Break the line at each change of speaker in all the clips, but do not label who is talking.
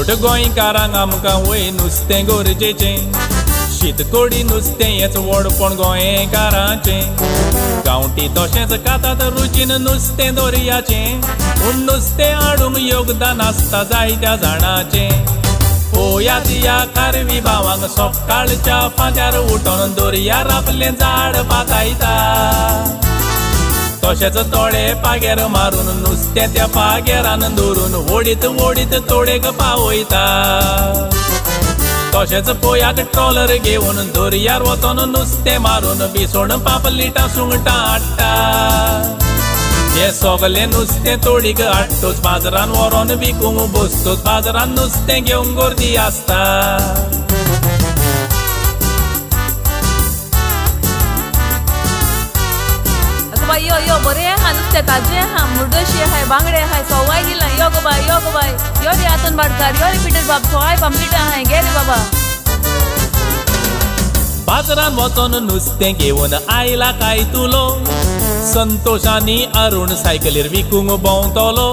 सोगट गोंयकारांक आमकां वय नुस्तें गरजेचें. शीतकोडी नुस्तें हेंच व्हडपण गोंयकारांचें. गांवठी तशेंच खातात रुचीन नुस्तें दर्याचें. पूण नुस्तें हाडूंक योगदान आसता जायत्या जाणाचें. पोयात ह्या खारवी भावांक सकाळच्या फांत्यार उठोन दर्यार आपलें झाड पातायता. तशेंच तोळे पागेर मारून नुस्तें त्या पागेरान दवरून ओडीत ओडीत तोडेक पावयता. तशेंच पोयाक ट्रॉलर घेवन दर्यार वचोन नुस्तें मारून बिसोण पापलिटां सुंगटां हाडटा. हे सगलें नुस्तें तोडीक हाडटूच बाजारान व्हरोन विकूंक बसतूच बाजारान नुस्तें घेवंक गर्दी आसता.
बाय यो यो बरें आहा नुस्तें ताजें आहा, मुर्डशी आहाय, बांगडे आहाय, सवाय दिलां. यो गो बाय, यो गो बाय, यो रे आतन भाटकार, यो रे पिटर बाब, सवाय पांपलेटां आहाय, घे रे बाबा.
बाजारान वचोन नुस्तें घेवन आयला काय तुलो. संतोष आनी अरुण सायकलीर विकूंक भोंवतलो.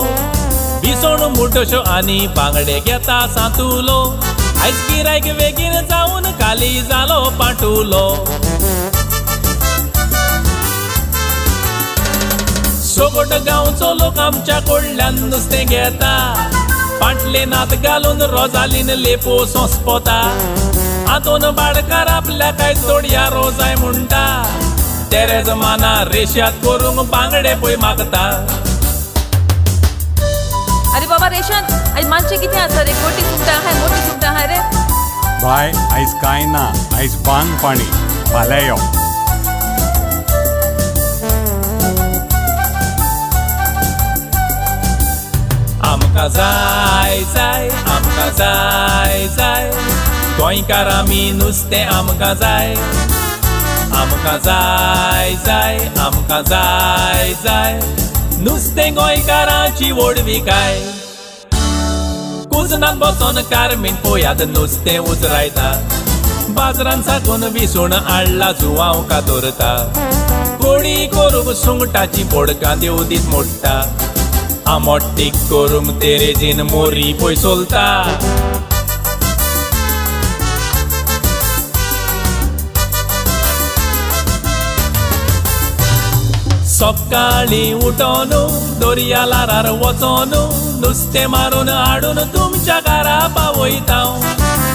बिसोण मुड्डश्यो आनी बांगडे घेता सांतुलो. आयज गिरायक बेगीन जावन खाली जालो पांटुलो. सोगट गांवचो लोक आमच्या कडल्यान नुस्तें घेता. पांटले नात घालून रोजालीन लेपो सोंसपोता. आंतोन भाटकार आपल्या काय तोडया रोजाय म्हणटा. तेरेज माना रेशाद करूंक बांगडे पय मागता.
अरे बाबा रेशाद आयज मातशें कितें आसा रे? मोटी सुंगटां आहाय, मोटी सुंगटां आहाय रे.
बाय आयज कांय ना, आयज बांग पाणी, फाल्यां यो.
आमकां जाय जाय, आमकां जाय जाय, गोंयकार आमी नुस्तें आमकां जाय. आमकां जाय जाय, आमकां जाय जाय, नुस्तें गोंयकारांची व्हडविकाय. कुजनान बसोन कारमीन पोयात नुस्तें उजरायता. बाजारान साकून विसूण हाडला जुवांव कातरता. कोडी करूंक सुंगटाची बोडकां देवदीत मोडटा. आमोटीक करूंक तेरेजीन मोरी पय सोलता. सकाळीं उठोन दर्या ल्हारार वचोन नुस्तें मारून हाडून तुमच्या घरा पावयता.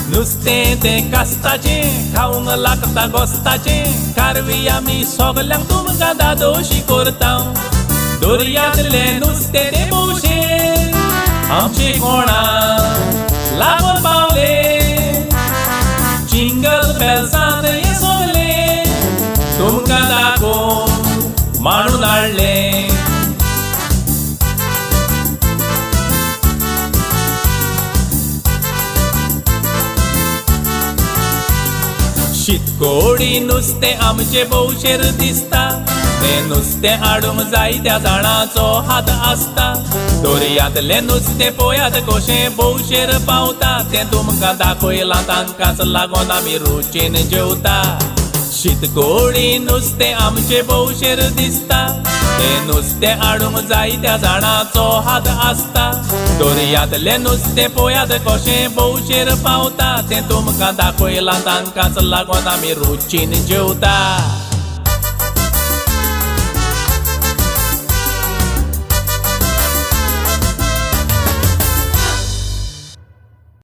नुस्तें तें कास्ताचें खावंक लागता गोस्ताचें. खारवी आमी सगल्यांक तुमकां दादोशी करता. दर्यांतलें नुस्तें तें भोवशें आमचे कोणा लागून पावलें. जिंगल बेल्सान हें सगलें तुमकां दाखोवन मांडून हाडलें. शीतकोडी नुस्तें आमचें भोवशेर दिसता. तें नुस्तें हाडूंक जायत्या जाणांचो हात आसता. दर्यांतलें नुस्तें पोयात कशें भोवशेर पावता. तें तुमकां दाखयलां तांकांच लागून आमी रुचीन जेवता. शीतकोडी नुस्तें आमचें भोवशेर दिसता. तें नुस्तें हाडूंक जायत्या जाणांचो हात आसता. दर्यांतलें नुस्तें पोयात कशें भोवशेर पावता. तें तुमकां दाखयलां तांकांच लागून आमी रुचीन जेवता.